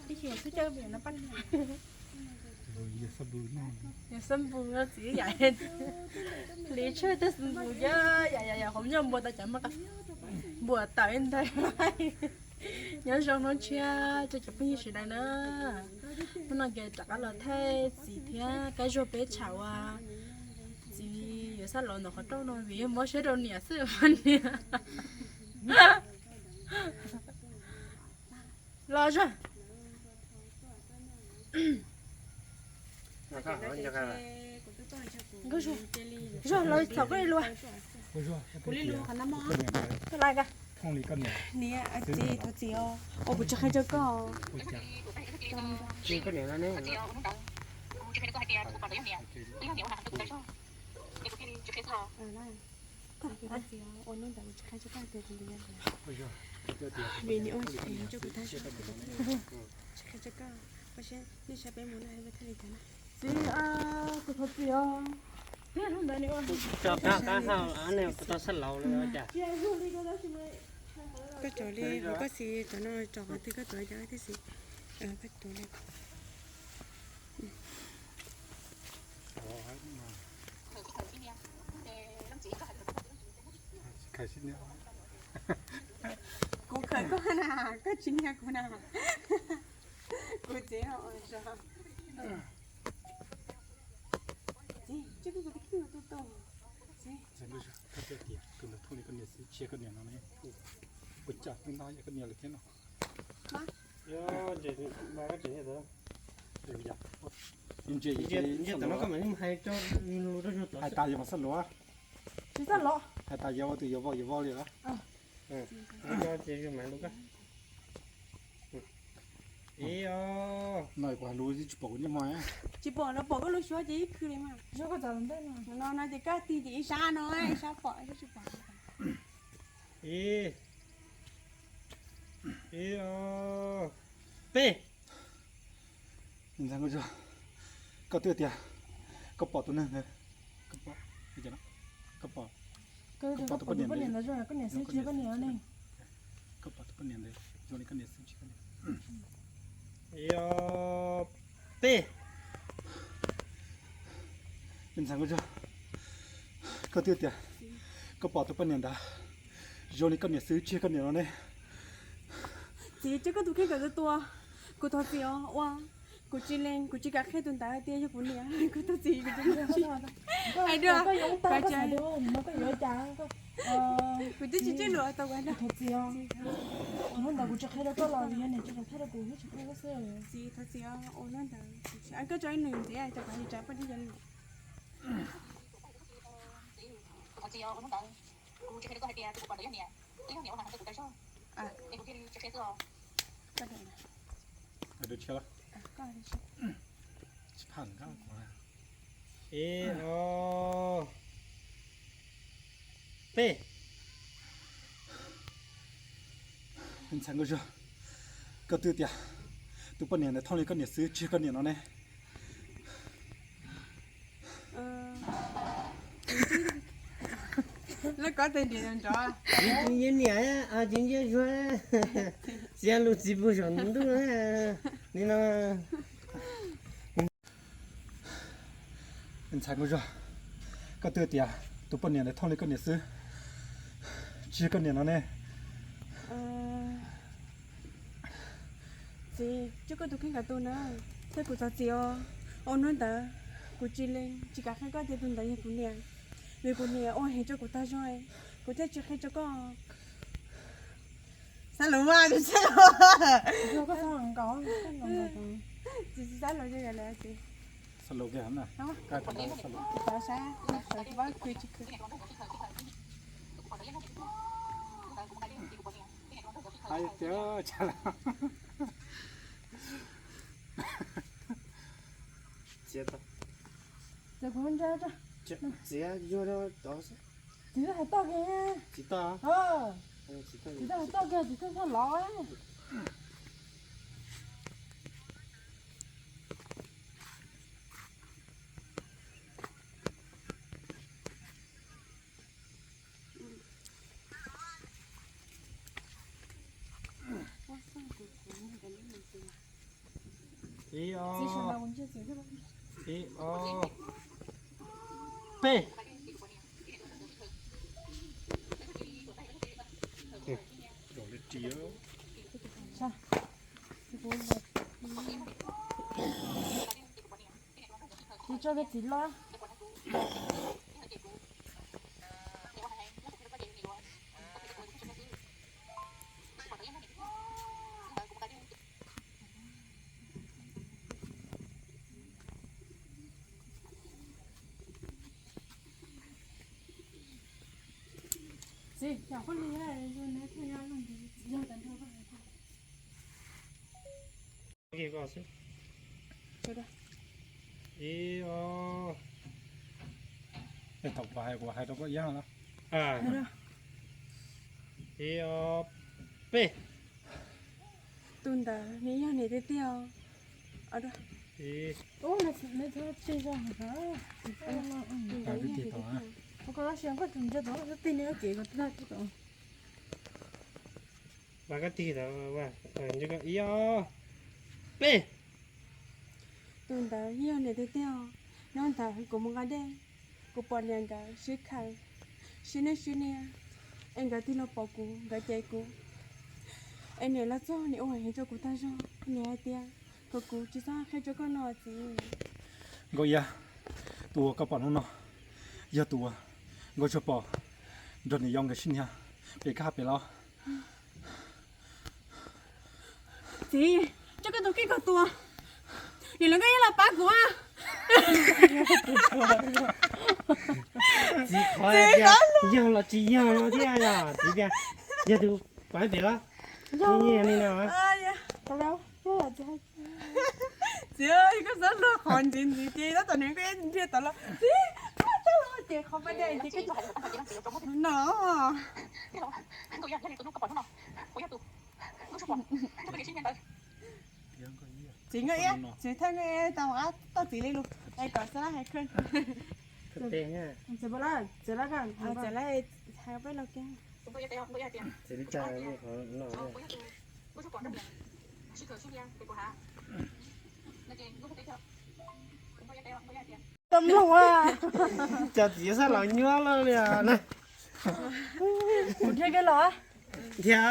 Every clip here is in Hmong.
Ib xyoos xwb coj no pab. Yog xab npus txiv yam, hliv tshuaj tej xab npus cov yam yam yam hauv nyuj npua tau cov maj npua tawm ib ntag. Nyob zoo hnub tshiab rau cov phooj ywg sawv daws na. Hnub no ces rov qab los thaij txiv thiab Kab Zuag peb tsham uas txiv yuav xab los ntawm qhov rooj no vim yog mob siab rau niam xwb mas niam los zog. Zog los txhom koj li lua. Koj li koj niam. Niam, txiv, thov txim os, kuv tsis qhia rau koj. Thov txim os, ua hnub ntawd kuv tsis qhia rau koj hais tias kuv niam. Vim nws ua tsis qhia rau kuv tag zog, tsis qhia rau koj, koj saib, nej saib peb mus no peb thiaj li tau na. Txiv, kuv thov txim os. Txiv, hnub ntawd nws ua tso qab qab hau ne, kuv tau xab laus lawm cas. Koj rov li, koj xav rov no rov qhov twg koj rov cas thiaj xav, koj rov li. Kuv khawm koj na, koj tsis nyiag kuv na. Kuv txiv, txiv, tsis kuv tus tij tu tu. Txiv, koj tias tus ntawd thooj li koj niam xwb, tsis yog koj niam no ne. Ua cas twb nto yog koj niam lawm thiab no. Hais tas yog mas xab luav. Tsis xab luav. Hais tas yog ua tus yuav voj yuav voj li lawm. No kuv hais lus tsis pom kuv ntsej muag. Tsis pom no, pom koj lub suab ces ib khw li mas. Suab koj txav ntej no. No no ces koj tig ces ib sab no, ib sab pom, ib sab tsis pom. Ib, ib, peb. Ntxhais Nkauj Zuag, koj twb tias koj pom tus neeg ntawd, koj pom, koj pom, koj pom tus poj niam ntawd, koj niam xwb tsis yog koj niam ne. Koj pom tus poj niam ntawd zoo li koj niam xwb tsis yog koj niam. Ib, ob, peb. Ntxhais Nkauj Zuag, koj twb tias koj pom tus poj niam ntawd zoo li koj niam xwb tsis yog koj niam no ne. Txiv, tso koj tus kheej kom tua tua. Kuv thov txim os, ua kuv tsis lees, kuv tsis kam qhia tus ntawd tias yog kuv niam. Kuv thov txim, kuv tsis lees. Hais dua, kuv twb tsis coj lus tau. Kuv thov txim os. Hnub ntawd kuv tsis qhia rau koj los vim yog niam tsis kam qhia rau kuv thiab tsis qhia koj xwb. Txiv, thov txim os, ua hnub ntawd koj tso ib nws ntxiv, tso kom tsis tsam poj niam. Ib, ob, peb. Ntxhais Nkauj Zuag, koj twb tias tus poj niam ntawd thooj li koj niam xwb tsis yog koj niam no ne. Lawv kov tes nrov nrov. Txiv nco niam, txiv nco zuag, txiv lus txiv pug saum ntuj li no. Ntxhais Nkauj Zuag, koj twb tias tus poj niam ntawd thooj li koj niam xwb tsis yog koj niam no ne. Txiv, tso koj tus kheej kom tua na, thiab kuv thov txim os. Ua hnub ntawd kuv tsis lees, tsis kam qhia koj tias tus ntawd yog kuv niam, vim kuv niam ua heev rau kuv tag zog, kuv thiaj tsis qhia rau koj. Xab lus mas, tsis xab lus. Tsis xab lus, xab lus kiag na. Txiav, txiav, txiav yuag rau tod xwb. Txiv hais toj kiag. Txiv toj. Txiv hais toj kiag, txiv toj txog lov. Ib, ob, ib, ob, peb. Tso peb txiv loj. Ib, ob, thaum kuv hais kuv hais rau koj ib yam no. Ib, ob, peb. Tus ntawd nws yog niam tiag tiag os. Ib, ob, peb. Tus ntawd yog niam tiag tiag os. Hnub ntawd kuv mus nqa dej, kuv pom niam nkawd sib khaws, sib nwj sib nias, es nkawd tig los pom kuv, nkawd cem kuv. Es niam los txog, niam ua heev rau kuv tag zog, niam hais tias kom kuv tsis txhob qhia rau koj no txiv. Nkauj Iab, tus uas koj pom hnub no yog tus uas Nkauj Tsuag pom nrog niam yau nkawd sib nias pem kab pem los. Txiv, coj koj tus kheej kom tuag, niam lawv nkauj Iab los pab kuv. Txiv, qhov yog los tsis yog no thiab, txiv tias yog tus pab pem los. Li no. Txiv, koj txhob luag qhov ntxiv ntxiv ces tab tom nws nkauj Iab nrhiav tod los txiv, koj txhob luag ces qhov pab dej ces koj no. Txiv nkauj Iab, txiv thawj nkauj Iab tau qab toj txiv li lus es kom xab lab hais khawj. Txiv lab hais peb los kiag. Tau mloog a. Cov txiv xab los nyuaj lawm li na. Kuv dhia kiag los. Dhia.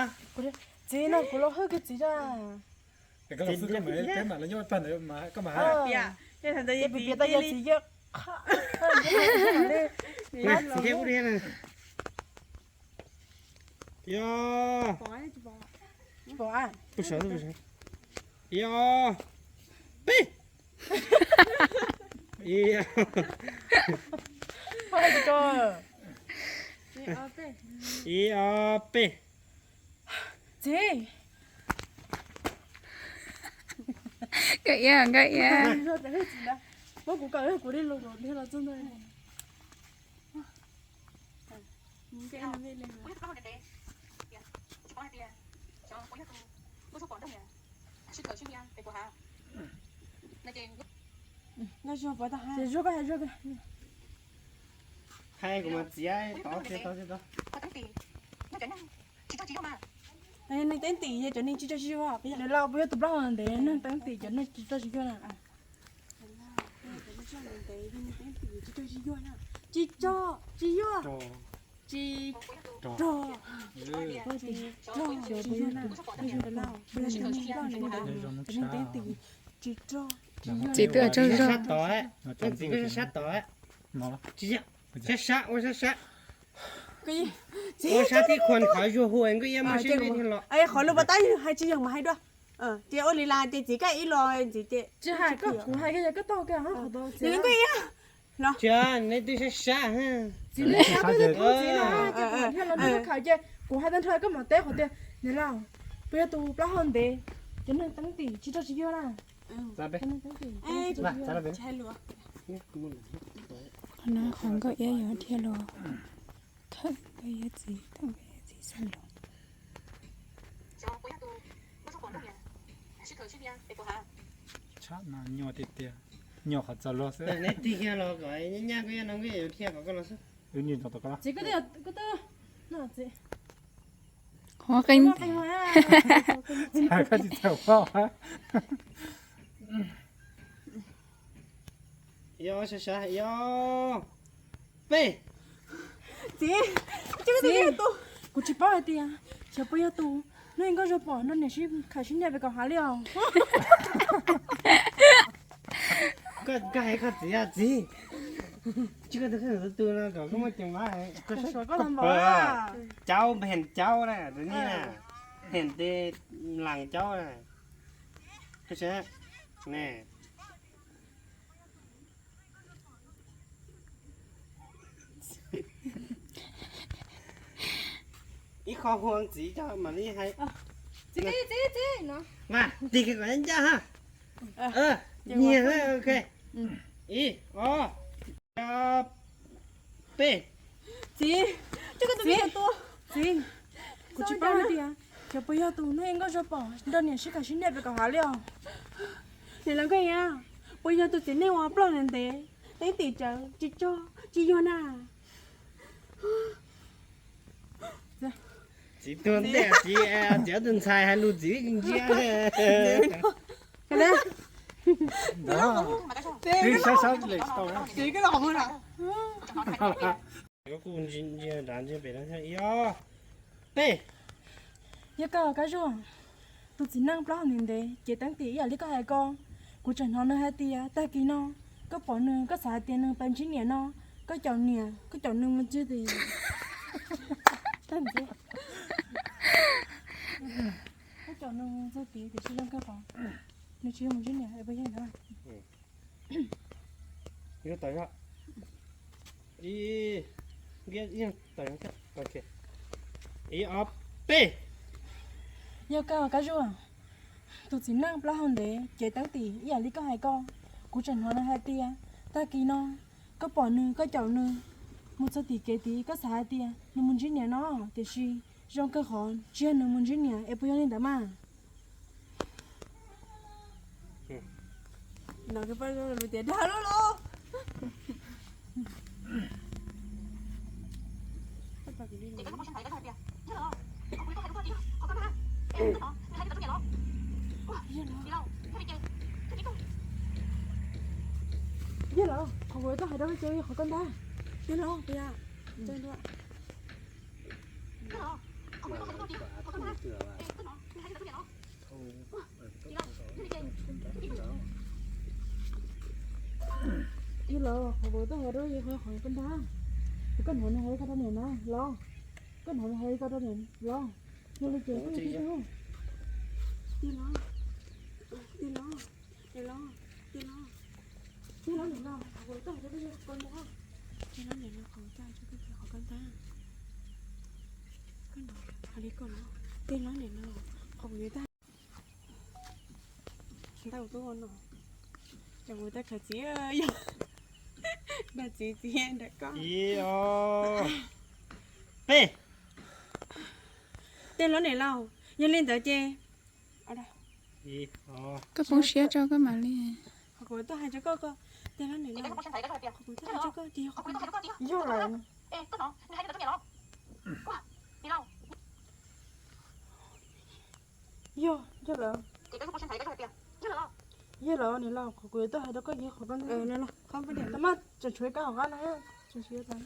Txiv no kuv los hwj kiag txiv tso. Piav tau yog txiv yawg. Ib, ob, peb. Ib, ob, peb. Txiv. Nkauj Iab, Nkauj Iab. Muab kuv kom kuv li lus dhia los txog ntawd. Hais kuv mas txiv, tau txiv, tau txiv, tau. Neeg teeb tim yog cov neeg tsis tso sib yuag. Niam laus, puas yog tus plaub hau ntev neeg teeb tim cov neeg tsis tso sib yuag na? Tsis tso sib yuag. Tsis rog. Tsis rog. Tsis rog. Tsis rog. Tsis rog. Txiv twb tsaug zog. Sab tod, sab tod. Sab sab, ua sab sab. Ua sab tib qhuas qhov zuag hu nkauj iab muaj siab li thiaj los. Qhov lus pas tab hais tsis yog mas hais dua. Ces ua li las ces txiv koj ib los ntxiv ces tsis hais koj, kuv hais koj, yog koj tau koj hais qhov tau txiv. Nkauj iab los. Tsis, nej twb sab sab. Txiv, nej sab twb tau txiv no, ces kuv thiaj los nrog koj khaws ces kuv hais tag nrho koj mam teb qhov tias, niam laus, puas yog tus plaub hau ntev, cov neeg teeb tim tsis rog tsis yuag na? Qhov no qhov nkauj iab yuav dhia los khawm nkauj iab txiv, thaum nkauj iab txiv xav los. Tshaj no nyuaj tiag tiag, nyuaj qhov txog luag xwb. Nej tig kiag los kom nyaj nyaj nkauj iab no nkauj iab yuav dhia kom koj los xwb. Wb nyuj rau tom koj. Txiv, koj twb, koj twb, no txiv. Qhov qeej. Koj tsis txawj paub. Ib ob, sawv sawv, ib ob, peb. Txiv, txiv, kuv tsis paub hais tias xyov puas yog tus hnub i nkauj zog pom nrog niam sib khawm sib nias pem kaum hav li os. Koj hais koj txiv, txiv. Tsis koj tus kheej tus tu no kom koj muaj cov mab. Koj saib koj tus pawg. Caub, peb heem caub na, tus ni na. Heem tes las caub na. Koj saib ne. Ib qho hu txiv coj mam li hais. Mas tig kiag kom ncaj ha. Nyiag, ok. Ib ob, peb. Txiv, txiv, kuv tsis paub hais tias xyov puas yog tus hnub i nkauj zog pom nrog niam sib khawm sib nias pem kaum hav li os. Niam laus Nkaj Iab, puas yog tus txiv neej uas ploj ntev ntev, teeb tim tsawv tsis tso tsis yuag na? Txiv tuag ntej, txiv, txiv ob tug ntxhais hais lus txiv ntsia. Koj kuj ntsia nrad ntsia pem no thiab. Ib ob, peb. Yog koj Kab Zuag, tus txiv neej plaub hau ntev ntev ces teeb tim ib yam li koj hais ko. Kuv tseem hnov nws hais tias tag kis no koj pom nws, koj xav hais tias nws pab ntsib niam no, koj caum niam, koj caum nws mus txog tid. Koj caum nws mus txog tid tiam sis zoo kawg qhov nws tsis yog mus ntsib niam es puas yog ntawd? Ib ob, peb. Yog koj Kab Zuag, tus txiv neej plaub hau ntev ces teeb tim ib yam li koj hais ko. Kuv tseem hnov nws hais tias tag kis no koj pom nws, koj caum nws mus txog tim kev tid, koj xav hais tias nws mus ntsib niam no, tiam sis zoo kawg qhov tsis yog nws mus ntsib niam es puas yog li ntawd mas? Yog los, qhov kuv tuaj hais rau koj ces yog qhov koj ntag. Yog los, yog los, qhov kuv tuaj hais rau yog qhov koj ntag. Koj hnov nws hais li ko rau niam na los? Koj hnov nws hais li ko rau niam los? Yog li ces koj yog tib tug. Yog los, yog los, yog los, yog los, yog los niam los, qhov kuv tuaj hais rau koj yog qhov koj ntag. Yog los niam los, qhov kuv tuaj hais rau koj ces qhov koj ntag. Koj hnov hais li ko los? Yog los niam los, qhov kuv yuav tag. Ntau tuaj no, cov kuv tag khav txiv, yog nrog txiv txiv nrog koj. Ib ob, peb. Tej los niam laus, yog li ntawd ces koj poob siab tso koj mam li. Qhov kuv tuaj hais rau koj ko, tej los niam laus, qhov kuv tuaj hais rau koj ces yog qhov koj ntag. Yog lawm. Yog, yog lawm. Yog lawm niam laus, qhov kuv yuav tuaj hais rau koj ces yog qhov koj ntag. Tau mas tseem tshuav kab hauv qab no, tseem tshuav tas.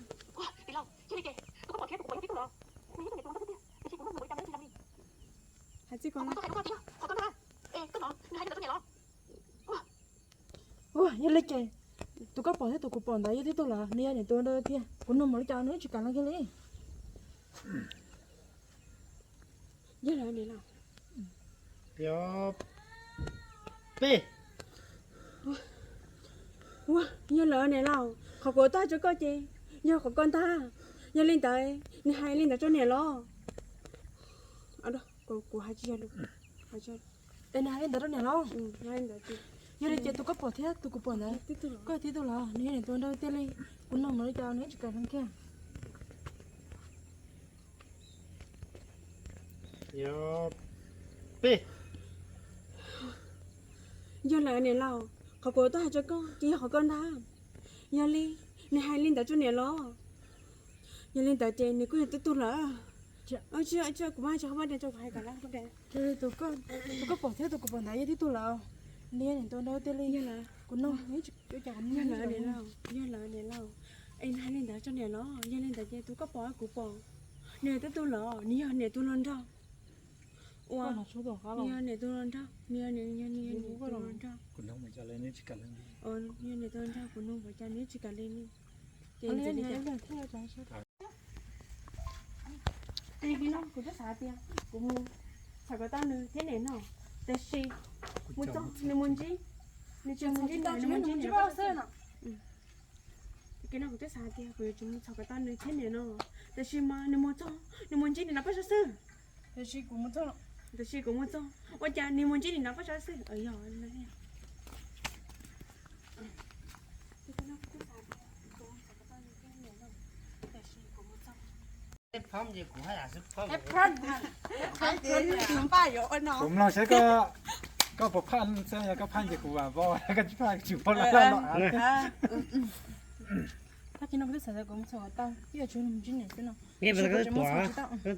Ua, yog li ces tus koj pom thiab tus kuv pom ntawd yog tib tug los? Nws yog niam tus ntawd tiag, kuv nug mus li cas nws tsis kam los kiag li. Yog lawm niam laus. Peb. Ua, yog lawm niam laus, qhov kuv tuaj hais rau koj ces yog qhov koj ntag. Yog li ntawd nws hais li ntawd rau niam los? Kuv hais tsis yog lus. Es nws hais li ntawd rau niam los? Yog li ces tus koj pom thiab tus kuv pom ntawd, koj tib tug los? Nws yog niam tus ntawd tiag li, kuv nug mus li cas nws tsis kam los kiag. Yog lawm niam laus, qhov kuv tuaj hais rau koj ces yog qhov koj ntag. Yog li nws hais li ntawd rau niam los? Yog li ntawd ces nws kuj yog tib tug lawm. Kuv mas tsis qhov pab de rau kuv hais kom lawm. Tus koj pom thiab tus kuv pom ntawd yog tib tug lawm. Niam, niam tus nrog tiag li. Kuv nug, yog lawv niam lauj, yog lawv niam lauj. Es hais li ntawd tso niam los, yog li ntawd ces tus koj pom kuv pom, nws twb tuag los, nws yog niam tus hluas nraug. Ua, nws yog niam tus hluas nraug, nws yog niam, nws yog niam tus hluas nraug. Yog niam tus hluas nraug kuv nug ua cas nws tsis kam li li. Ces kuv twb xav tias kuv mus txhom kom tau nws thiab niam no, tab sis mus txog nws mus ntsib, nws tsis mus ntsib, nws mus ntsib niam no xwb no. Ces no kuv twb xav tias kuv yuav tsum mus txhom kom tau nws thiab niam no, tab sis mas nws mus txog nws mus ntsib niam no paj saib xwb. Tab sis kuv mus txog, ua cas nws mus ntsib niam no paj saib xwb. Yog Kuv mloog saib koj, koj puas phaj xwb, yog koj phaj ces kuv vam vau, koj tsis phaj kuv tsis paub los los av. Tag kis no kuv twb xav tias kuv mus txog tau, twb yuav tsum mus ntsib niam xwb no. Tab sis kuv tseem mus txog tsis tau. Tab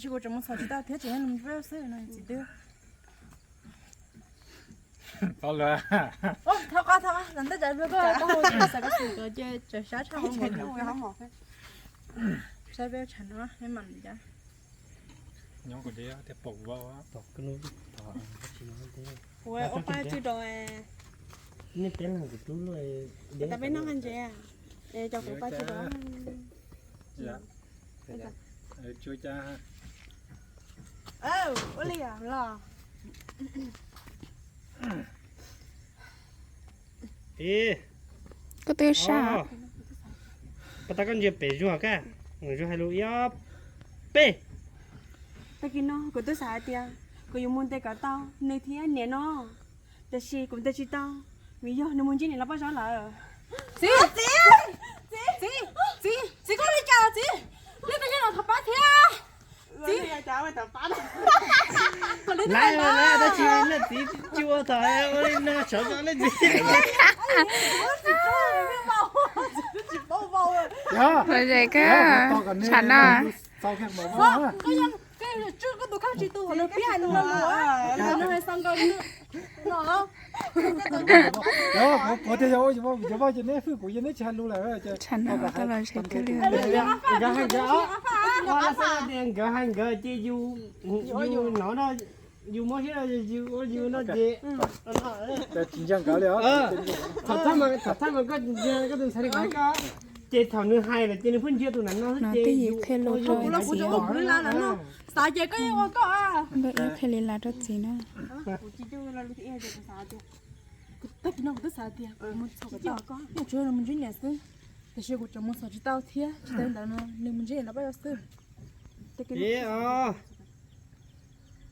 sis kuv tseem mus txog tsis tau thiab, tseem yog nws pab xwb no txiv twb. Thov qab, thov qab, los ntej tsam pliag koj tau hau xav koj xav koj ces tseem sab tshaj hauv mos. Saib peb tshav no mam li cas. Nyob kuv tias pom vau. Kuv ua paj tswj rau. Nej peb leeg kuv rub luaj. Tas peb noj ntses, cov kuv paj tswj rau. Tsuas cas. Ua li los. Koj twb sab. Pas tas koj ntsia pem zuag kaj, zuag hais lus ib ob peb. Tag kis no kuv twb xav hais tias kuv yuav mus ntes kom tau nws thiab niam no, tab sis kuv ntes tsis tau, vim yog nws mus ntsib niam no paj zaub lawm. Txiv, txiv, txiv, txiv, koj li cas txiv? Leej twg nyob no thov pab thiab. Txiv, lawv, lawv tab sis leej txiv tsis ua tau ua li no, sawv tau leej txiv. Los zem kawg, tshav no. Tshav no tau los zem kawg li. Nkawd hais nkawd ces yus, yus no, yus muab siab yus ua yus no ces. Tsis ntsia nkawd li os. Thaum thaj mas koj ntsia koj tus ntxhais li koj, ces thaum nws hais lawm ces nws pheej ntsia tus ntawm no xwb ces yus qhia lus rau txiv. Xav ces koj yeej ua koj. Nkawd ib qhia li las rau txiv na. Tag kis no kuv twb xav tias kuv mus txhom kom tau, yuav tsum mus ntsib niam xwb, tiam sis kuv tseem mus txhom tsis tau thiab, tsis tas li ntawd no nws mus ntsib niam no paj zaub xwb.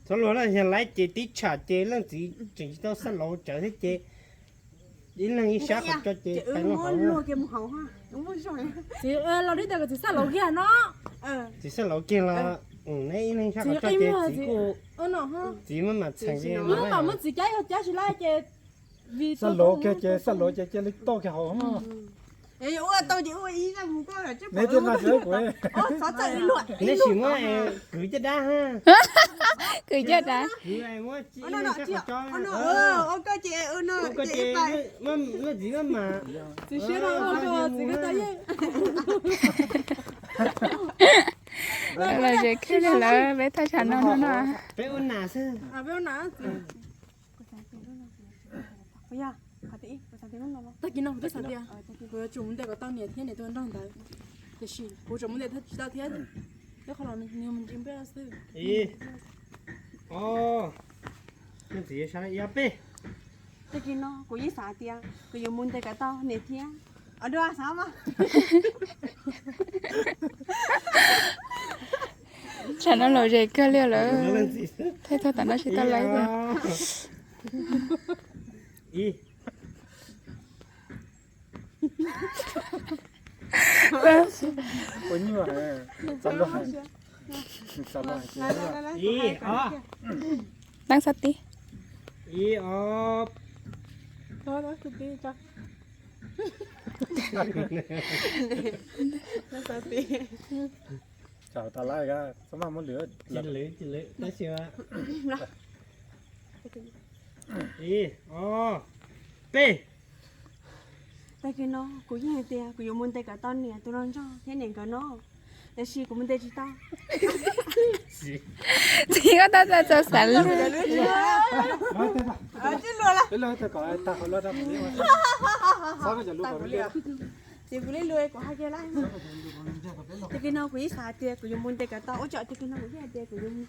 Txhob luag na, yog laiv ces tib tsham ces leej txiv tseem tsis tau xaj laus tsawv thiab ces ib leeg ib sab qhov tso ces pais luag hauv. Txiv los li cas kom txiv xaj laus kiag no. Txiv xaj laus kiag los neb ib leeg ib sab qhov tso ces txiv kuj, txiv maj mam txheem. Mam muab txiv cab yog cab tsis laib ces xaj laus kiag ces xaj laus ces cia li toj kiag hauv. Neb sim muab kwv caj dab ha. Kwv caj dab. Kwv muab txiv sab qhov tso. Txiv maj mam. Los zem kiag li lawm, peb thaj tsam no no no. Peb ua nas xwb. Tag kis no kuv twb xav tias kuv yuav tsum mus ntes kom tau niam thiab niam tus nraug ntawd, tiam sis kuv tseem mus ntes tsis tau thiab, ib qho los nws mus ntsib npej xwb. Ib, ob, leej txiv sab ib ob peb. Tag kis no kuv yeej xav tias kuv yuav mus ntes kom tau niam thiab. Dua xav mas. Tsam no los zem kawg li lawm. Thaij txog tam no tsis tau laiv tiag. Ib, ob. Ib, ob. Tsis lwm, tsis lwm, tab sis mas. Ib, ob, peb. Tag kis no kuv yeej hais tias kuv yuav mus ntes kom tau niam tus hluas nraug thiab niam nkawd no, tab sis kuv mus ntes tsis tau. Txiv, koj tab tom xav lus. Tag kis no kuv yeej xav tias kuv yuav mus ntes kom tau ua tsom tag kis no kuv yeej hais tias kuv yuav mus.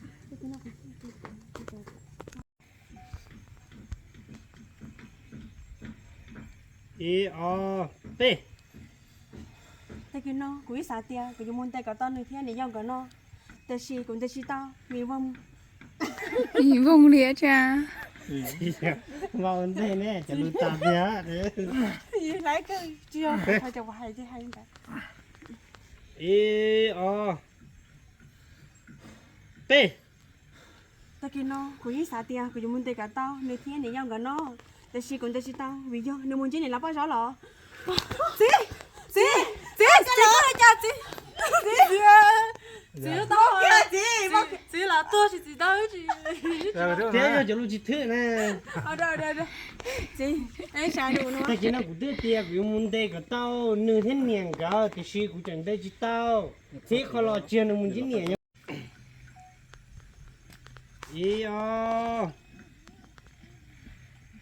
Ib, ob, peb. Tag kis no kuv yeej xav tias kuv yuav mus ntes kom tau nws thiab niam yau nkawd no, tab sis kuv ntes tsis tau vim voog. Voog li tsa. Vau ntej ne cov lus tas tiag. Ib, ob, peb. Tag kis no kuv yeej xav tias kuv yuav mus ntes kom tau nws thiab niam yau nkawd no, tab sis kuv ntes tsis tau vim yog nws mus ntsib niam lawv poj zaub los. Txiv, txiv, txiv, txiv, koj li cas txiv? Txiv, txiv, txiv, txiv los tuag tsis txiv tau tsis. Thiab yog cov lus tsis thwj na. Tag kis no kuv twb tias kuv yuav mus ntes kom tau nws thiab niam nkawd tiam sis kuv tseem ntes tsis tau. Txij qhov los tsis yog nws mus ntsib niam. Ib, ob,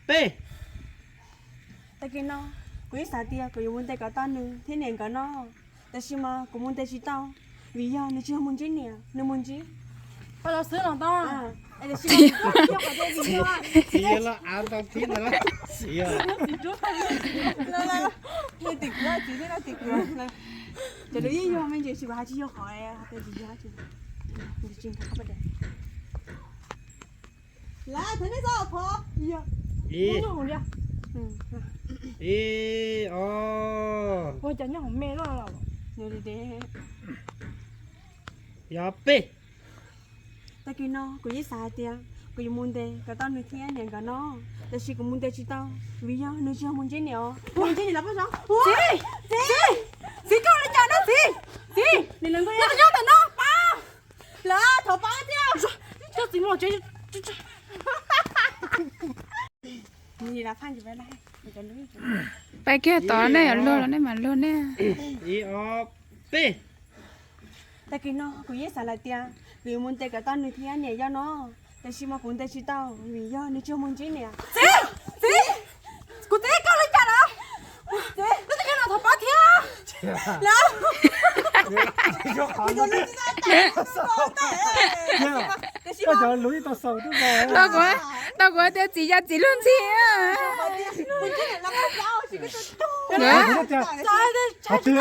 peb. Tag kis no kuv yeej xav tias kuv yuav mus ntes kom tau nws thiab niam nkawd no, tab sis mas kuv mus ntes tsis tau vim yog nws tsis yog mus ntsib niam, nws mus ntsib poj zaub xwb los tau. Txiv los av tau thiab ntag. Txiv, txiv, txiv, cov lus yeej yog me ntsis, tsis hais tsis yog qhov tias tsis yog. Ib, ib, ob, yog peb. Tag kis no kuv yeej xav hais tias kuv yuav mus ntes kom tau nws thiab niam nkawd no, tab sis kuv mus ntes tsis tau vim yog nws tsis yog mus ntsib niam os, nws mus ntsib niam lawv poj zaub. Txiv, txiv, txiv, koj li cas no txiv? Txiv, niam lawv nkawd nyob ntawm no pab. Lawv thov pab thiab. Coj txiv mus tsev. Pais kiag tod nej luag los nej mam luag nej. Ib, ob, peb. Tag kis no kuv yeej xav lawm tias kuv yuav mus ntes kom tau nws thiab niam yau no, tab sis mas kuv ntes tsis tau vim yog nws tsis yog mus ntsib niam. Txiv, txiv, kuv txiv, koj li cas lawm? Txiv, koj txiv, koj los thov pab thiab. Lawv, koj cov lus ib tau xaus twb tau kuv tias txiv yog txiv luag ntxhi. Qhov twg,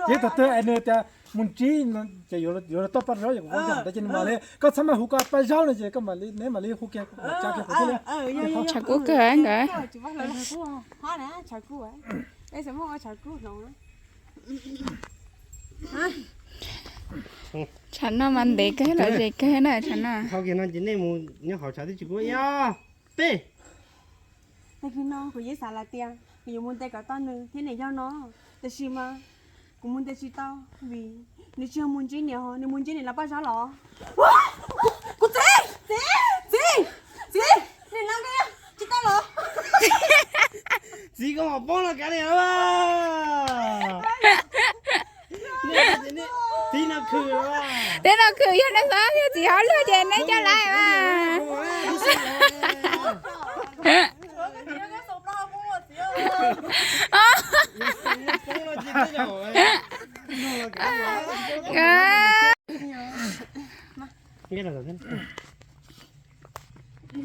ces thaum twg es nws tias mus ntsib ces yuav los tuaj paj zaub, ces kuv ua ntawd ces nws mam li, koj txhob mam hu koj paj zaub no ces koj mam li, neb mam li hu kiag, tsa kiag kuv thiab li. Tshav kub kawg nkawd. Tshav no mas ntev kawg los ze kawg na tshav no. Hau kiag no ces nej mus nyob hauv tshav twb tsis kub ib ob peb. Tag kis no kuv yeej xav lawm tias kuv yuav mus ntes kom tau nws thiab niam yau no, tab sis mas kuv mus ntes tsis tau vim nws tsis yog mus ntsib niam, nws mus ntsib niam lawv paj zaub los. Kuv txiv, txiv, txiv, niam lawv nkawd tsis tau los. Txiv koj mam poob los kav liam. Txiv no khwm, txiv no khwm yog nej xav tias txiv hauj lwm ces neb coj lawm mas.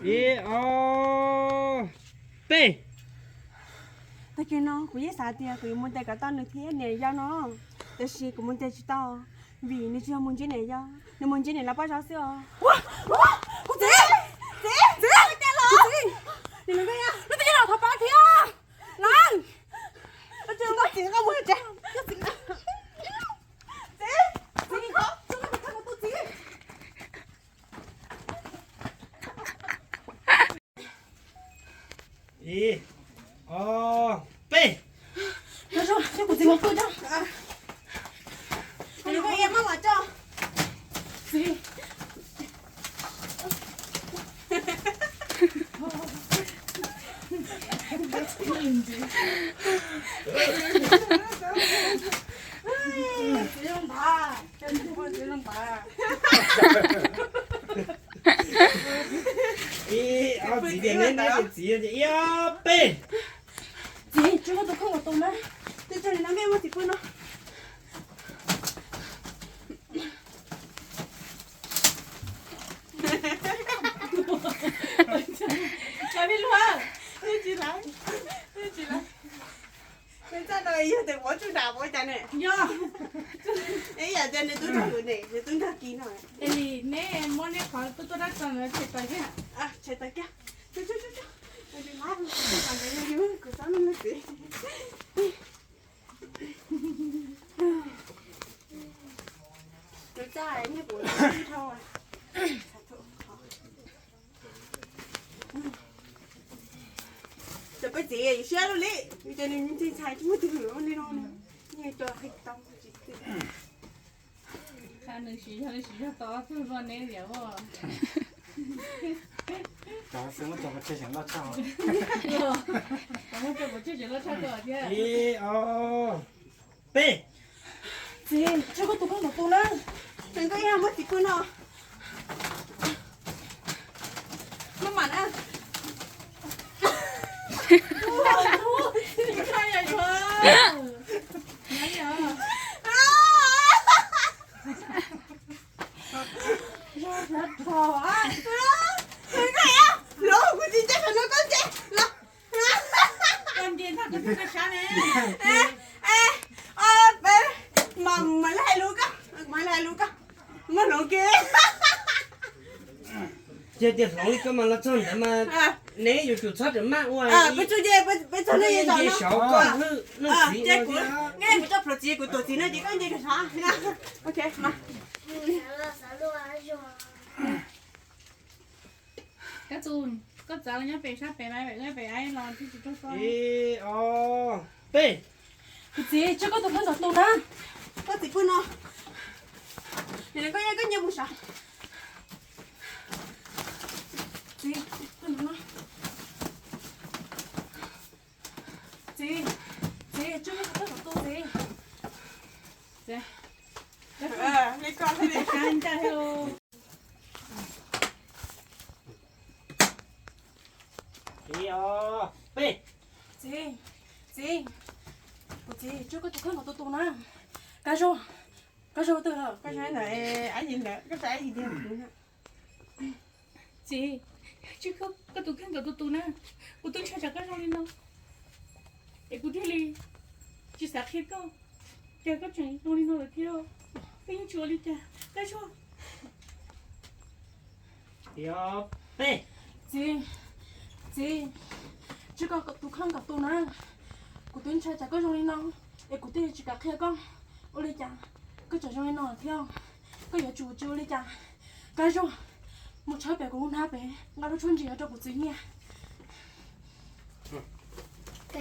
Ib ob peb. Tag kis no kuv yeej xav tias kuv yuav mus ntes kom tau nws thiab niam yau no, tab sis kuv mus ntes tsis tau vim nws tsis yog mus ntsib niam yau, nws mus ntsib niam lawv paj zaub xwb os. Kuv txiv, txiv, txiv, txiv, niam lawv nkawd, lawv twb los thov pab thiab. Lawv, txiv, koj mus tsev. Txiv, txiv, txiv. Ib ob peb. Coj kuv txiv mus pw tso. Txiv, koj ib maj mam tso. Txiv. Ib, ob, txiv tias neb, neb tias txiv tias ib, ob, peb. Txiv, tso koj tus kheej kom tus na. Twb tso li no, mej muab txiv pw no. Cov me luag, tsis lawv, tsis lawv. Nws txaj no yog tias muab tsuj nram ua cas ne? Yog. Es yam tias nws tub nrog kuv ne, nws tub nrog Kis no. Es neb muab neb qhov tuaj tuaj dab tsi ntawd tshem tawm kiag. Tshem tawm kiag. Kuv txhob, kuv txhob, kuv txhob. Nws txaj niag kuv dhau. Cov peb txiv siab luaj li, nws ces nws ntxhais tsis muaj tus hwm li no, nws cov qhia tau. Qha nws siv zog li siv zog tau ob tug luaj neb liam ua. Cov xwb muab cov pov tseg seem loj tshaj. Cov muab cov pov tseg seem loj tshaj koj thiab. Ib, ob, peb. Txiv, tso koj tus kheej kom tus na. Nws koj ib yam muab txiv pw no. Maj mam na. Los kuv tsis nce qhov no koj nce los. Koj nce ntag kuv thiaj koj sab ne. Mas, mas lawv hais lus koj, mas lawv hais lus koj, mas hloov kiag. Ces tias hloov li koj mas los txog ntawd mas neb yuav tsum txhob rawm maj ua. Peb txog, peb txog ne, nce saud koj lwj lwj txiv. Neb kuv tso plhuav txiv, kuv tuam txiv no ces koj nce saud. Ok, mas. Koj txav los nyob pem sab pem mas nyob pem los tsis tsis tau. Ib, ob, peb. Kuv txiv, tso koj tus kheej kom tus na. Koj txiv pw no. Nim no koj, koj nce mus saud. Txiv, txiv, txiv, tso koj tus kheej kom tus txiv. Li koj thiab. Ib, ob, peb. Txiv, txiv, kuv txiv, tso koj tus kheej kom tus tus na. Kab Zuag, Kab Zuag twg? Kab Zuag ntawm Ab Yig ntawd, koj tus Ab Yig tiag. Txiv, tso koj tus kheej kom tus tus na. Kuv twb ntshai tsam koj zoo li no, es kuv thiaj li tsis xav qhia koj, cas koj tseem zoo li no lawm thiab. Koj yeej tsis ua li cas, Kab Zuag. Ib, ob, peb. Txiv, txiv, tso koj tus kheej kom tus na. Kuv twb ntshai tsam koj zoo li no, es kuv thiaj li tsis kam qhia koj. Ua li cas koj tseem zoo li no thiab? Koj yuav tsum tsis ua li cas. Kab Zuag, mus tshawb pem kuv lub hnab pem, nqa lub tshuab ntsis rau kuv txiv nyiaj. Ntuj, koj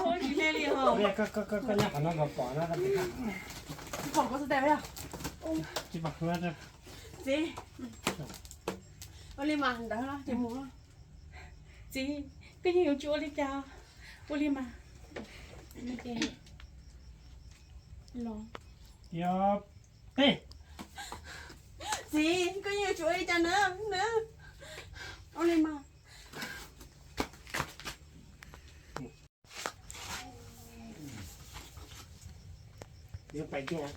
hu tsis hle li hos. Koj nyob qhov no mas pom no. Tsis pom kuv xwb tes. Txiv, ua li mas ntawd ces mus. Txiv, koj yeej yuav tsis ua li cas, ua li mas. Los. Yog peb. Txiv, koj yeej yuav tsis ua li cas na, na. Ua li mas. Yuav pais kiag,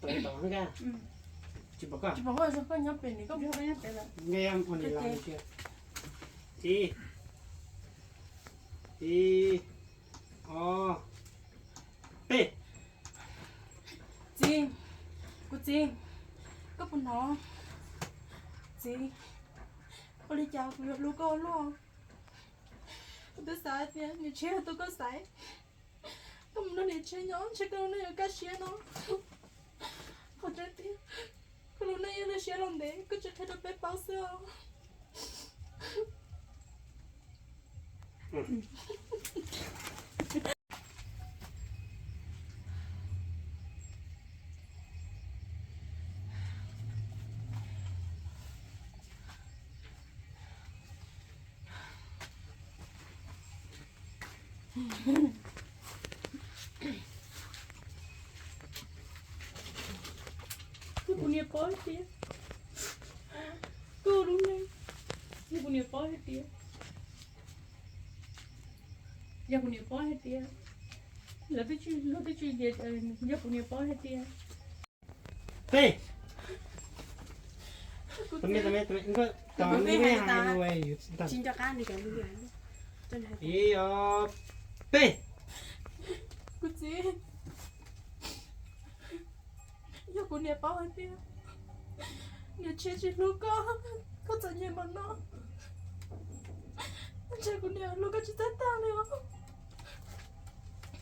pais tod nka. Tsis pom koj. Tsis pom koj, koj nyob pem, koj nyob pem lawm. Nka, ua li los. Ib, ib, ob, peb. Txiv, kuv txiv, koj puas hnov? Txiv, ua li cas kuv yuav hlub koj ua luaj? Kuv twb xav tias niam tsev yog tus koj xaiv, koj mus nrog niam tsev nyob ntshe koj lub neej yuav kaj siab no. Qhov tseeb tiag, koj lub neej yog lub siab los ntev, koj tsis qhia rau peb paub xwb os. Kuv, kuv niam paub hais tias, kuv lub neej, yog kuv niam paub hais tias, yog kuv niam paub hais tias, lawv twb tsis, lawv twb tsis, yog kuv niam paub hais tias, peb, tsis nco qab li. Ib, ob, peb. Kuv txiv, yog kuv niam paub hais tias niam tsis, tsis hlub koj, koj txom nyem npaum no, ntshe kuv niam hlub koj tsis txawj tag li os.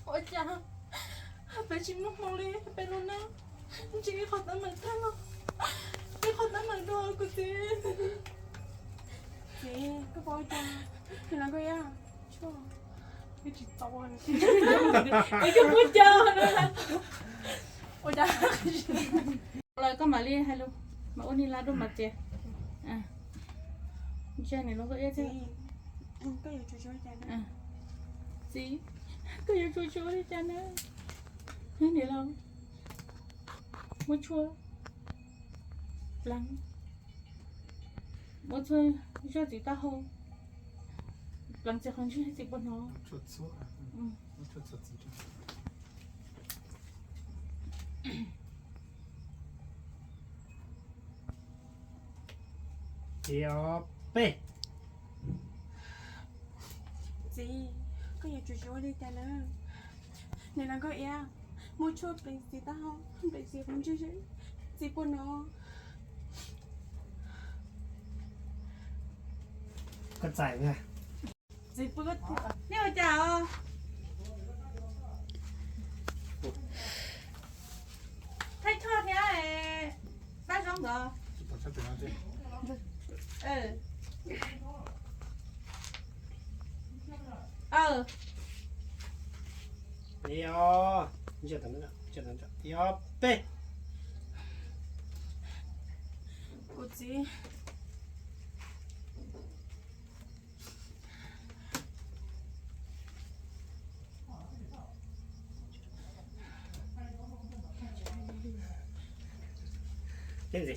Ua cas peb tsis muaj hmoo li, peb lub neej ntshe ib qho teeb meem tag los, ib qho teeb meem dua kuv txiv. Txiv, koj puas ua cas? Nws los koj iab. Tsis txaus, koj puas ua cas? Ua cas lawm koj mam li hais lus, mas ua ni la dua mas tias, ntshe nws los koj iab thiab. Txiv, koj yuav tsum tsis ua li cas na. Niam laus, muab tshuaj pleev, muab tshuaj zog txiv taub hau, pleev txiv qhov ntswg, txiv puas hnov? Ib, ob, peb. Txiv, koj yuav tsum tsis ua li cas na. Niam laus, koj iab, muab tshuaj pleev txiv taub hau, pleev txiv qhov ntswg, txiv puas hnov? Koj txais. Txiv, nej ua cas os? Thaij choj thiab pab zaub ntawd. Ib, ob, peb. Kuv txiv, txiv,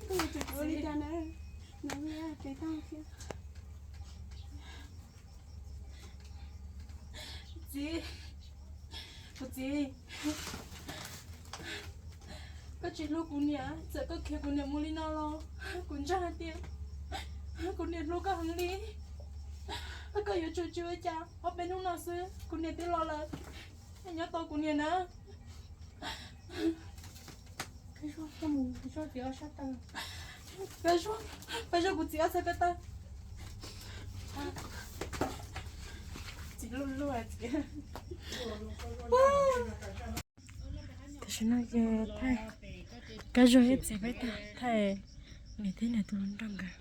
koj yuav tsum ua li cas na, nws ua tau thiab. Txiv, kuv txiv, koj tsis hlub kuv niam, txawm koj khiav kuv niam mus li no los kuv ntseeg hais tias kuv niam hlub koj heev li. Koj yuav tsum tsis ua cas, ob peb hnub no xwb kuv niam twb los lawm, nyob tos kuv niam na. Peb zog kuv txiv ob txhais ko taw. Txiv luj luj txiv. Tam sim no ces thaij Kab Zuag ib txiv peb tag, thaij niam thiab niam tus hluas nraug nkawd.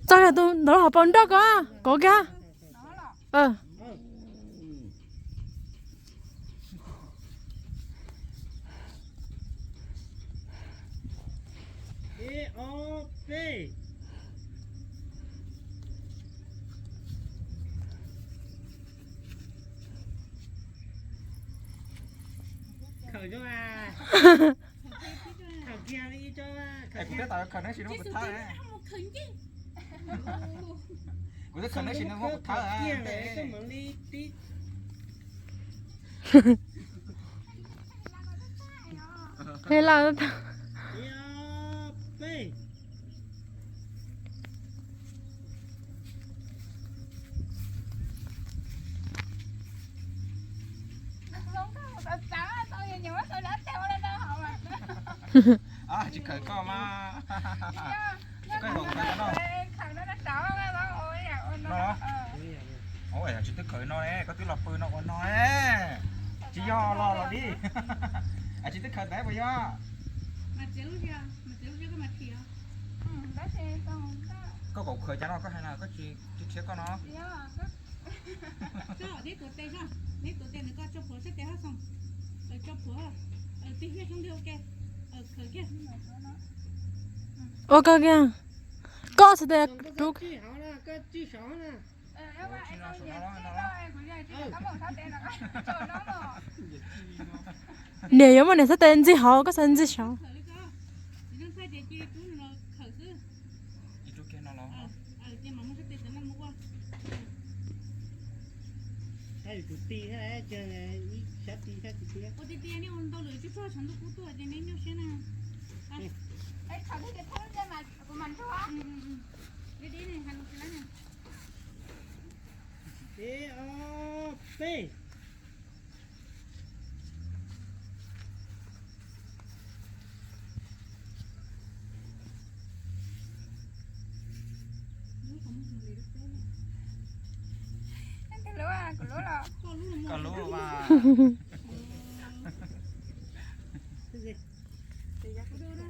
Txog tus ntawd hauv paus nroj ko, kov kiag. Kuv twb khaws neb sim no muab kuv thawb. Kuv twb khaws neb sim no muab kuv thawb. Ib, ob, peb. Tsis khaws koj mas. Koj los khaws no. Tsis twb khaws no ne, koj twb los pw no ua no ne. Tsis yog los los li. Tsis twb khaws ntawd puas yog? Koj kaum khawv cas no koj hais na, koj tsis, tsis rhiav koj no. Neb tuav tes, neb tuav tes ntawd koj tso plhuav sab tes hab xoo. Tso plhuav, tig hiaj tshoob ntiag ua ke. Khawv kiag. Ua koj kiag. Koj txhais tes rub. Niam yuav muab niam sab tes ntxig hauv, koj txhais ntxig saud. Ib, ob, peb. Koj lub mas.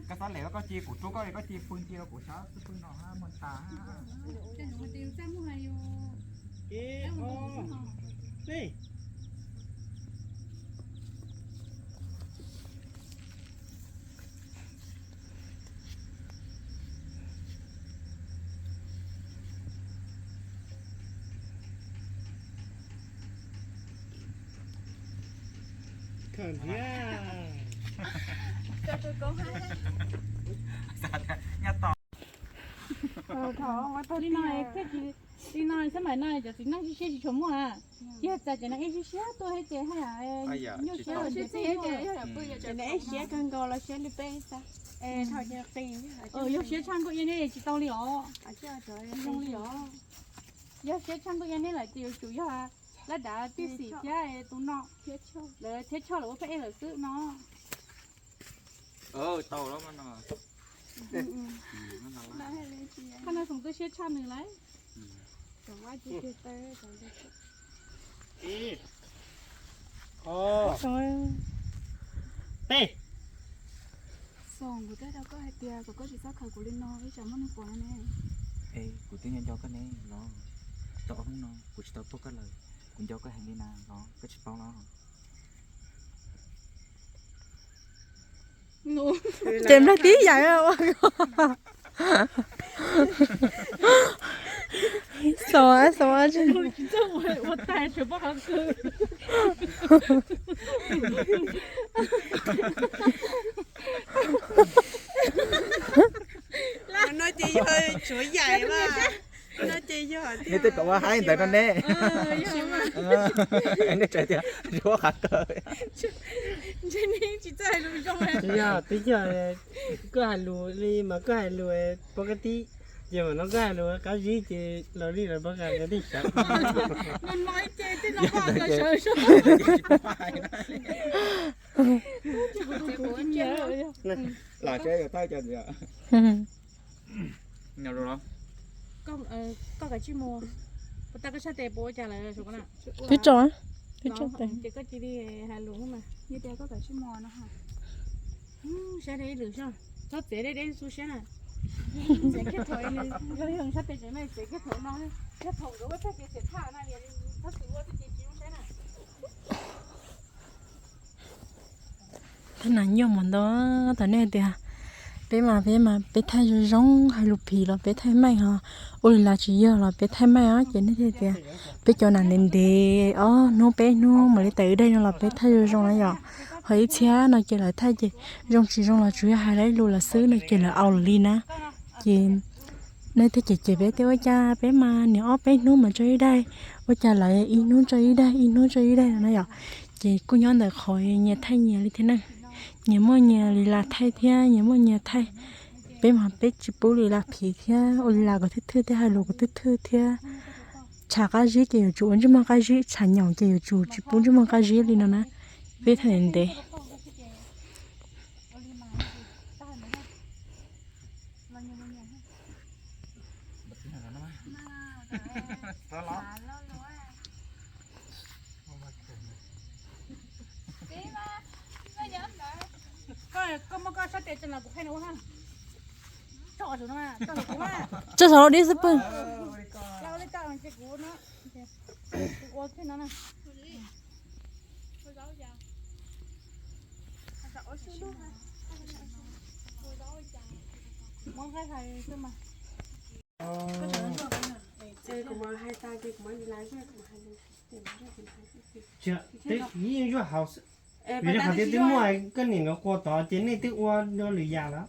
Koj xav lem koj cia kuv rub koj, koj cia pw cia rau kuv sab xwb pw no hab muaj tas. Ib, ob, peb. Khawm thiab. Li no, li no xab maim no cov txiv neej siab siab tsis tshua muaj a. Yog txawm cov neeg ib siab siab tuaj thiab ces haj yam nyuaj siab, cov neeg ib siab kawg nkaus los siab li peb xwb. Yog siab tshaj nkaus ib yam ne tsis tau li os. Zoo li os. Yog siab tshaj nkaus ib yam ne lawm ces yuav tsum yog lab dav tij xim thiab tus no, lawv thiab choj lawv ua phab ej lawm xwb no. Tau lawm no. Qhov no xoom twb siab tshaj nws lawm. Ib, ob, peb. Xoom, kuv twb rau koj hais tias kom koj tsis txhob khaws kuv li no ib tsam muaj neeg pom no ne. Es kuv twb nco nco koj ne los, tau ob hnub no kuv tsis tau tuaj koj lawm, kuv nco koj heev li na los koj tsis paub los? Ces nplog tib yam ua. Xav, xav. Ua tag tsuas pab qhov kw. No ces yog tsuav yaim mas. No ces yog nej tej kom ua haib ntawd no ne. Nej tsa tias tsuav qhov kw. Ntshe nej tsis txawj hais lus zoo. Tsis yog, twb yog koj hais lus li mas koj hais lus pov ka tib, ces mam no koj hais lus qab zib ces los li los pov ka tib sav. No no ces tej no koj sawv sawv. Los tsev yuav tau cov ntxiv. Koj kav tsij mus, puas tau koj sab tes puas ua cas lawm? Twb tso, twb tso tes. Ces koj cia li hais lus mas. Tias koj kav tsij mus no. Saib ib lwm xwb, txhob txiav deb deb xub siab na. Txiav kiag thaum, yog sab tes tseem me txiav kiag thaum no, kiag thaum nkawd ua tag ces txiav thaj na, txhob txwm ua txuj ci tsis zoo saib na. Thaj nas nyuaj mas ntau, tam nej tias peb mas peb mas peb thaij zoo zoo, hais lus phim los peb thaij meej, ho ua li las tsis yog los peb thaij meej os. Ces nej thiaj tias peb cov nas ntev ntev ob hnub peb hnub mam li tawm wb daim no los peb thaij zoo zoo na yom. Ho ib txhia no ces lawv thaij ces zoo tsis zoo los tsuas yog hais lus lawm xwb no ces lawv au lawm li na. Ces nej thiaj cem cem peb tias ua cas peb mas niaj ob peb hnub mas tso ib daim, ua cas lawv ib hnub tso ib daim, ib hnub tso ib daim no na yom. Ces kuj nyob ntawm qhov nyias thaij nyias li thiab na, nyias muaj nyias li las thaij thiab nyias muaj nyias thaij. Peb mas peb tsis pub li las phim thiab ua li las kom thwj thwj thiab hais lus kom thwj thwj thiab. Tshav qab zib ces yuav tsum ua ntsej muag qab zib, tshav nyaum ces yuav tsum tsis pub ntsej muag qab zib li no na. Peb thaij ntev ntev. Koj muab koj sab tes tso los kuv qhia nws ua na. Tso saum lub dib xwb pwg. Yeej zuaj hauv xwb. Vim rau qhov tias twb muaj koj niam nkawd qua tod ces nej twb ua dua lwm yam lawm.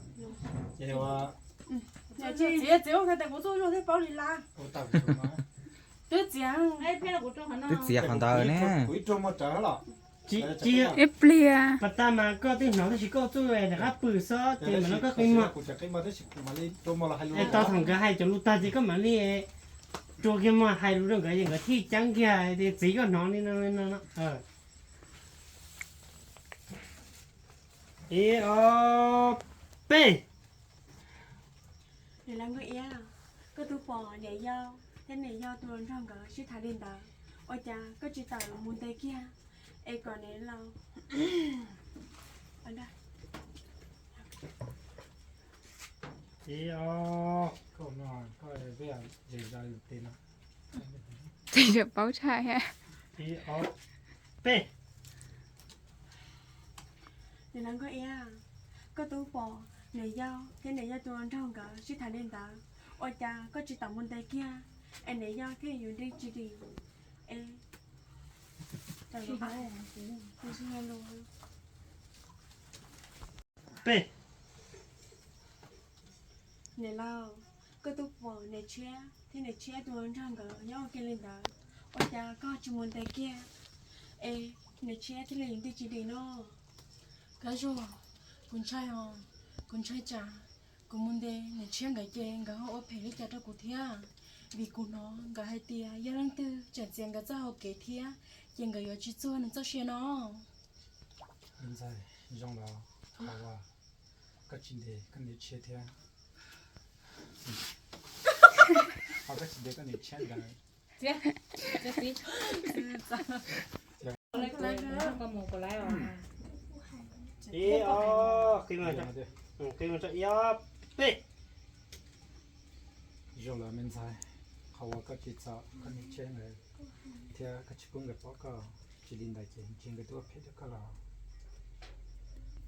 Txiav, txiav ua tag tes kuv tuaj zuaj thiab paub li lawm. Twb txiav, twb txiav qhov ntawd ne. Ib pliag. Pas tas mas koj twb hnov tab sis koj txuj rov qab pw xwb ces mam li koj qi mog. Tau thaum nkawd hais cov lus tag ces koj mam li rua kiag mog, hais lus rau nkawd ces nkawd thiaj ceeb kiag tias txiv koj hnov li no li no no. Ib ob peb. Niam laus Nkauj Iab, koj twb pom niam yau thiab niam yau tus hluas nraug nkawd sib tham li ntawd, ua cas koj tsis tawm mus ntes kiag es kom niam laus Ib ob peb. Niam laus Nkauj Iab, koj twb pom niam yau thiab niam yau tus hluas nraug nkawd sib tham li ntawd, ua cas koj tsis tawm mus ntes kiag es niam yau thiaj yuav nti tsis dim es Peb. Niam laus, koj twb pom niam tshiab thiab niam tshiab tus hluas nraug nkawd nyob ua ke li ntawd, ua cas koj tsis mus ntes kiag es niam tshiab thiaj li yuav nti tsis dim no? Kab Zuag, kuv ntshai os, kuv ntshai tsam kuv mus ntes niam tshiab nkawd ces nkawd ho ua phem li cas rau kuv thiab, vim kuv hnov nkawd hais tias yog leej twg tseem txiav nkawd txoj hau kev thiab ces nkawd yuav tsis txuag nws txoj sia no. Ntxawg, zoo los qhov uas koj tsis ntes koj niam tshiab thiab, qhov koj tsis ntes koj niam tshiab ntawd. Ib ob, qi mus rau ib ob peb. Zoo los me ntxhais, qhov uas koj tsis txo koj niam tshiab ntawd thiab koj tsis pub nkawd pom koj, tsis li ntawd ces ntshe nkawd twb ua phem rau koj los.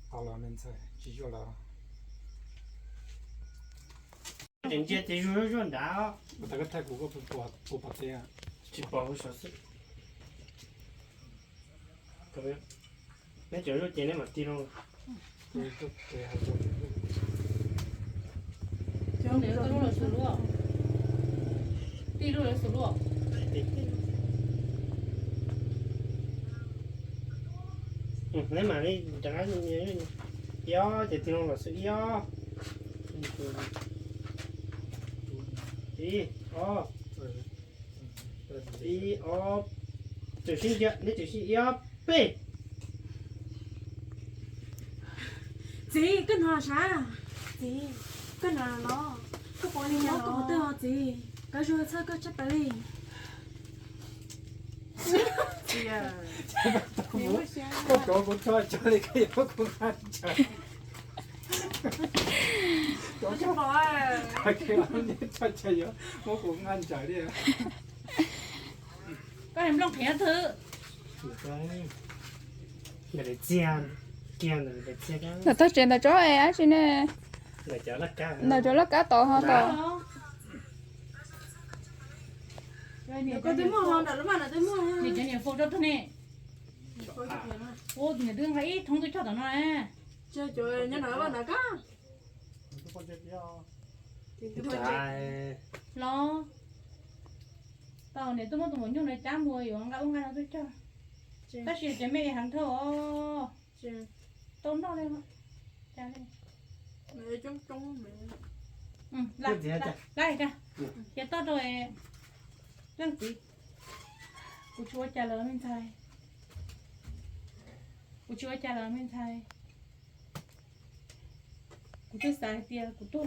Qhov los me ntxhais tsis zuaj los. Tseem ntsia ces zuag zuag zuag nrad. Ua tau koj thaij kuv koj puas pom teb? Tsis pom, kuv sav xwb. Neb tseem zuaj ces neb mam tig loo. Tig lub lawv xus lub. Neb mam li rov qab ib ob ces tig loo los xwb ib ob. Ib ob. Ib ob. Tseem sib ntsia, neb tseem sib ib ob peb. Txiv, koj hnov sav? Txiv, koj hnov los? Koj pom li nyab koj puas twg os txiv? Kab Zuag txhawj koj tshaj plaws li. Koj cov kuv tso tso li koj yuav muab kuv nqa ntsawm. Cov tso tso yuav muab kuv nqa ntsawm li. Koj nplooj qhiav twg? Ntawm txiag, kiag ntawm txiag. Ntawm tog tsev ntawm tsob es dab tsi ne? Ntawm tsob laj kab tod ho tod. Niam twb muaj ho nram lub vaj no twb muaj. Niam cov niam faus rau tog ne. Ua niam twb nqa ib thoob twb cog tom no. Nyob nram lub vaj nram kab. Los tau niam twb muab tus maum nyuj no cab mus yuav nqa ub nqa no twb cog. Tab sis cov me heev dhau os. Tau noj li. Laij, cia toj rau leej txiv. Kuv tsis ua cas lawm me ntxhais. Kuv tsis ua cas lawm me ntxhais. Kuv twb xav hais tias kuv tuag.